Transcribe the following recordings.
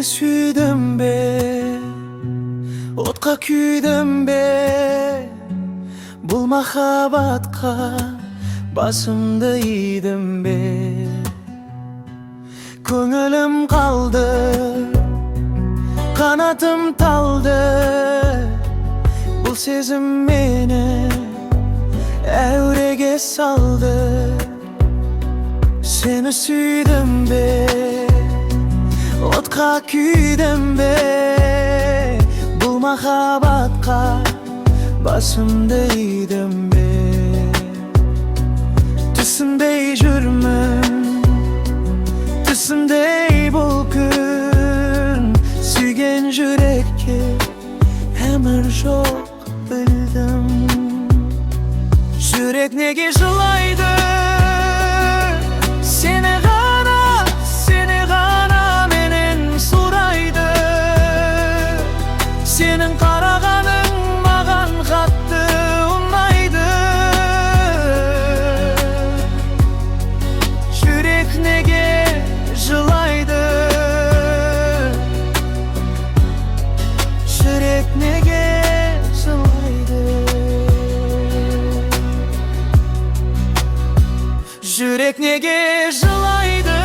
Сені сүйдім бе, отқа күйдім бе? Бұл махаббатқа басымды идім бе? Көңілім қалды, қанатым талды. Бұл сезім мені әуреге салды. Сені сүйдім бе, отқа күйдім бе? Бұл махаббатқа басымды идім бе? Түсінбей жүрмін, түсімдей бұл күн. Сүйген жүрекке әмір жоқ, білдім. Жүрек неге жылайды? Сені ғана, сені ғана менен сұрайды. Сенің қарағаның маған қатты ұнайды. Жүрек неге жылайды? Жүрек неге жылайды? Жүрек неге жылайды?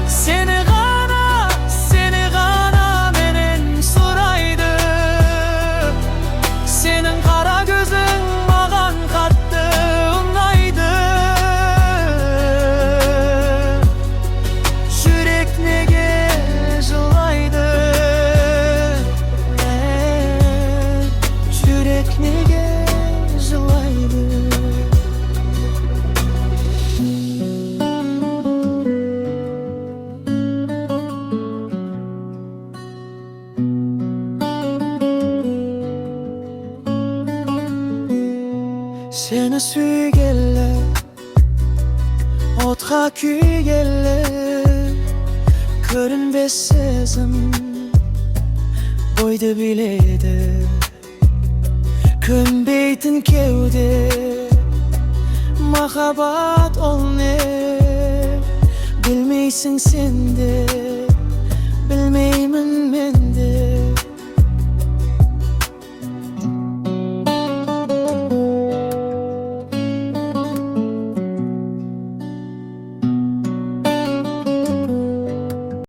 Сені ғана, сені ғана менен сұрайды. Сенің қара көзің маған қатты ұнайды. Жүрек неге жылайды? Жүрек неге жылайды? Сені сүйгелі, отқа күйгелі, көрінбес сезім бойды биледі. Көнбейтін кеуде, махаббат ол не, білмейсің сен де.